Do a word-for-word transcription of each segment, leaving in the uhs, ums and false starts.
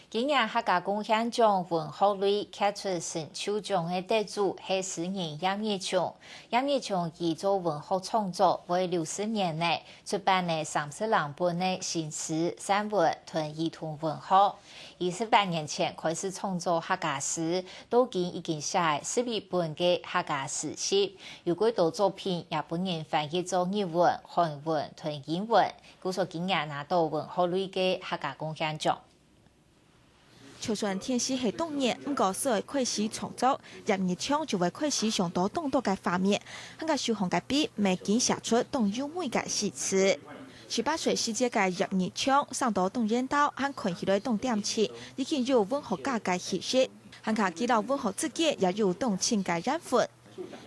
今年客家貢獻獎文學類傑出成就獎个得主係詩人葉日松。葉日松佢做文學創作會六十年了，出版了三十零本个新詩、散文同兒童文學。佢十八年前開始創作客家詩，到今已經寫了十一本个客家詩集，有幾多作品也分人翻譯做日文、韓文同英文，故所今年拿到文學類个客家貢獻獎。 就算天時係當熱，毋過只要開始創作，葉日松就會開始想到當多个畫面，還過手項个筆乜緊寫出當優美个詩詞。十八歲時節个葉日松生到當緣投，還看起來當恬靜，已經有文學家个氣息。還過佢摎文學之間也有當深个緣分。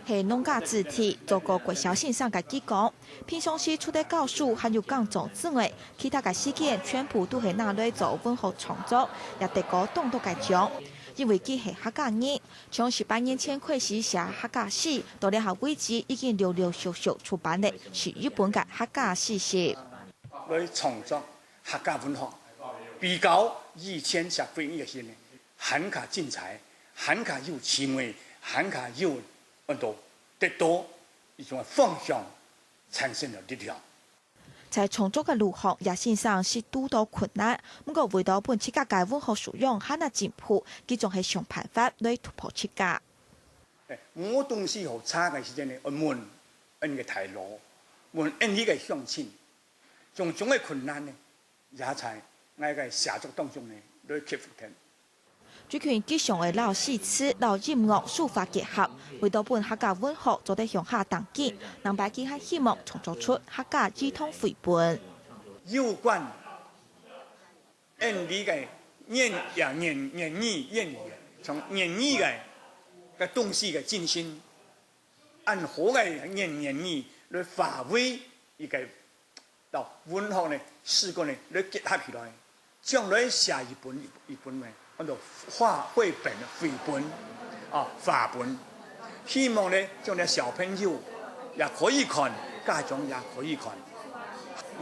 係農家子弟，做過國小先生个佢講，平常時除了教書還有耕種之外，其他个時間全部都係拿來做文學創作，也得過當多个獎。因為佢係客家人，從十八年前開始寫客家詩，到這下為止已經陸陸續續出版了十一本个客家詩集。來創作客家文學，比較以前寫國語个時呢，還較精彩，還較有趣味，還較有 安到得到一種方向，產生了力量。在創作个路項，葉先生係堵到困難，毋過為到分自家个文學素養還較進步，佢總係想辦法來突破自家。哎，無東西好查个時間呢，愛問恩个大老，問恩个鄉親，種種个困難呢，也在𠊎个寫作當中呢，來克服佢。 最近佢想愛摎詩詞、摎音樂、書法結合，為到分客家文學做得向下挺進，另擺佢還希望創作出客家兒童繪本。有關恩俚个言，也言，言語，言語，從言語个，个東西个精神，恁好个言，言語來發揮一個 摎文學呢，詩歌呢，來結合起來，將來寫一本，一本呢，安到畫，繪本、繪本，啊，畫本。希望呢，將來小朋友也可以看，家長也可以看，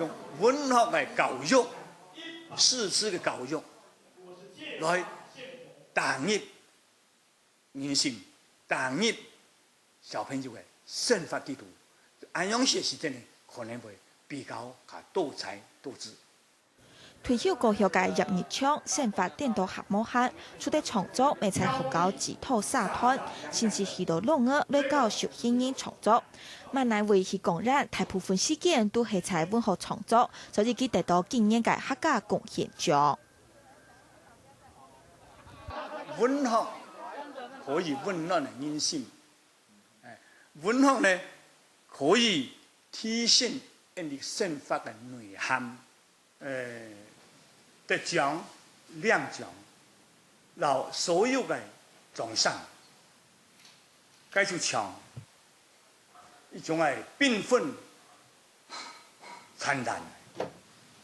用文學个教育、詩詞个教育，來打入 人心，打入小朋友个生活裡肚，恁樣寫詩真个可能會比較較多彩多姿。退休過後个葉日松，生活顛倒還無閒，除了創作，乜在學校指導社團，甚至去到鹿兒來教受刑人創作。滿哪位去公園，大部分時間都係在文學創作，所以佢得到今年个客家貢獻獎。 文學可以溫暖人心，哎，文學呢，可以提升人的生活的內涵。呃，得獎、領獎，摎所有个掌聲，該就像 一種个繽紛、燦爛、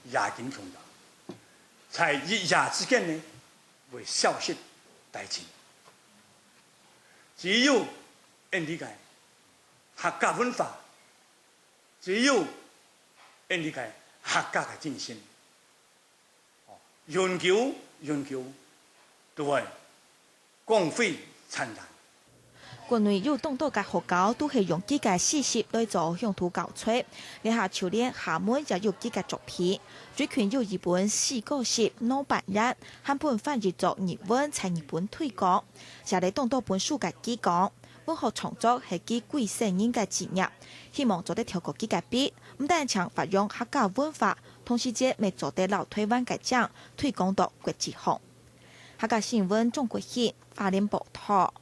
夜景共樣，在一夜之間呢，會消失殆盡。只有恩俚个客家文化，只有恩俚个客家个精神， 永久、永久都會光輝燦爛。國內有當多个學校都係用佢个詩集來做鄉土教材，這下就連廈門也有佢个作品。最近有一本詩歌集《老粄圓》，還分翻譯做日文，在日本推廣。寫了當多本書个佢講，文學創作係佢歸生人个志業，希望做得透過佢个筆，毋單淨發揚客家文化， 同時節乜做得摎臺灣个靚推廣到國際項。客家新聞鍾國興，花蓮報導。